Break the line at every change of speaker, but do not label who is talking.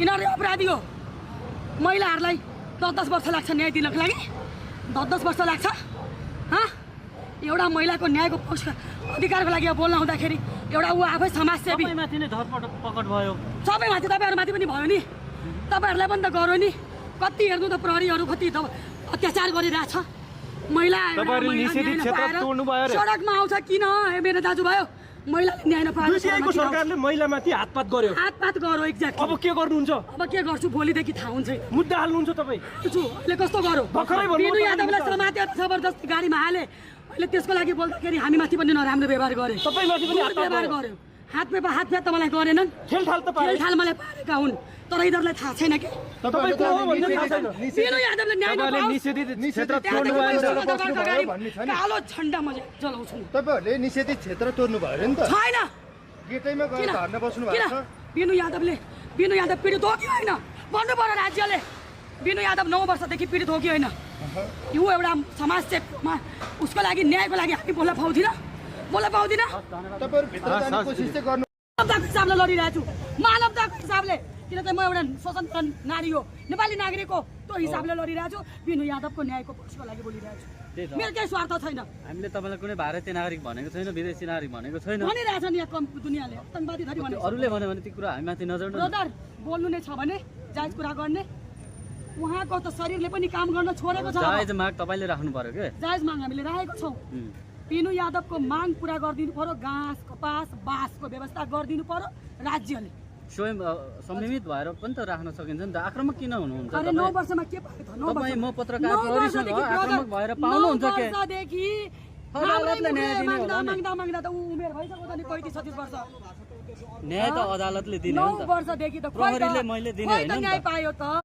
यिनीहरू अपराधी हो। महिलाहरूलाई 10-10 वर्ष लाग्छ न्याय दिनको लागि, 10-10 वर्ष लाग्छ। एउटा महिलाको न्यायको अधिकारको लागि बोल्न आउँदाखेरि एउटा ऊ आफै समाजसेवी
माथि नै धरपकड भयो,
सबैमाथि तपाईँहरूमाथि पनि भयो नि, तपाईँहरूलाई पनि त गऱ्यो नि। कति हेर्नु त प्रहरीहरू कति अत्याचार गरिरहेछ। महिला सडकमा आउँछ किन मेरो दाजुभाइ महिलाले न्याय नपाएको
सरकारले महिलामाथि हातपात गर्यो।
एक्ज्याक्टली।
अब के गर्नुहुन्छ?
अब के गर्छु भोलिदेखि थाहा हुन्छ।
मुद्दा हाल्नुहुन्छ तपाईँ?
अहिले कस्तो गर्यो बिनु यादवलाई समातेर जबरजस्ती गाडीमा हाले। अहिले त्यसको लागि बोल्दाखेरि हामीमाथि पनि नराम्रो व्यवहार गरे,
तपाईँमाथि पनि
व्यवहार गर्यो। हातपात त मलाई गरेनन्,
खेलठाल
मलाई पारेका हुन्। तर यिनीहरूलाई थाहा छैन कि बिनु यादवले न्याय कालो झन्डा म जलाउँछु।
तपाईहरुले निषेधित क्षेत्र तोड्नु भयो नि त?
छैन,
गेटैमा गएर धर्ना बस्नु भएको छ।
बिनु यादव पीडित हो कि होइन भन्नु पर्यो राज्यले। बिनु यादव 9 वर्षदेखि पीडित हो कि होइन? यो एउटा समाजसेवीमा उसको लागि न्यायको लागि हामी बोल्न पाउँदिन।
तपाईहरु भित्र जाने कोसिस चाहिँ गर्नु।
मानवताको हिसाबले लडिरहेको छु, मानवताको हिसाबले। किनकि म एउटा स्वतन्त्र नारी हो, नेपाली नागरिक हो, त्यो हिसाबले लडिरहेको छु। बिनु यादवको न्यायको पक्षको लागि बोलिरहेको छु। मेरो केही स्वार्थ छैन।
हामीले तपाईँलाई कुनै भारतीय नागरिक भनेको छैन, विदेशी नागरिक भनेको छैन।
भनिरहेछ नि यहाँ दुनियाँले आतंकवादी धरि भने।
अरूले भन्यो भने ती कुरा हामीमाथि नजर
ब्रदर बोल्नु नै छ भने जायज कुरा गर्ने। उहाँको त शरीरले पनि काम गर्न छोडेको छ।
जायज माग तपाईँले राख्नु पर्यो के?
जायज माग हामीले राखेको छौँ। बिनु यादवको माग पुरा गरिदिनु पर्यो। घाँस कपास बाँसको व्यवस्था गरिदिनु पर्यो राज्यले।
स्वयं संयमित भएर पनि त राख्न सकिन्छ नि त। आक्रमक किन हुनुहुन्छ?
अरे 9 वर्षमा के पाएको त? 9
तपाईँ म पत्रकार प्रहरीसँग आक्रमक भएर पाउनुहुन्छ के?
वर्षदेखि
अदालतले न्याय दिने होला नि।
माग्दा त उमेर भइसक्यो त नि 35-36 वर्ष।
न्याय त अदालतले दिने हो नि त।
9 वर्षदेखि त
प्रहरीले मैले दिने होइन नि त।
न्याय पायो त।